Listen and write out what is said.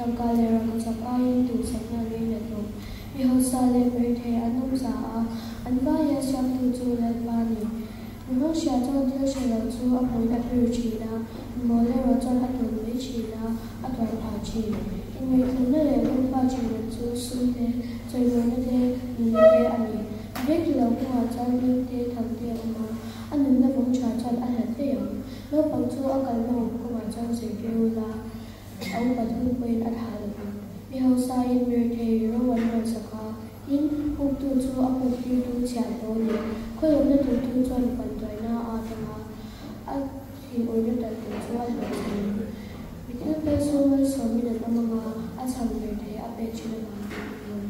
Tangka leh rangkachak aiin duhsakna ngainat awm. Mi hausa leh mirethei an awm za a, an vaia siamtu chu Lalpa a ni. Mi hmangsia chuan thil hre lo chu a hmuin a pir thin a, mi mawl erawh chuan a tawn mai thin a, a tuar phah thin. Inngaihtlawmna leh Lalpa thinna chu sum te, chawimawina te, nunna te a ni. Veng lo kawngah chuan hming te, thang te a awm a, a nunna vawng tha chuan a hlat daih ang. Naupang chu a kalna awm kawngah chuan zirtir ula, a upat hun pawhin a thah lo vang. Mi hausain mirethei ro an rawlsak a, tin, puktu chu a puktirtu chhiahhlawh a ni. Khawlawmna duhtu chuan vanduaina a atang a, a thinurna talhtu chu a hlawhchham ang. Mi thilpek chu malsawmin an awm ang a, a chham mirethei a pek thin avangin.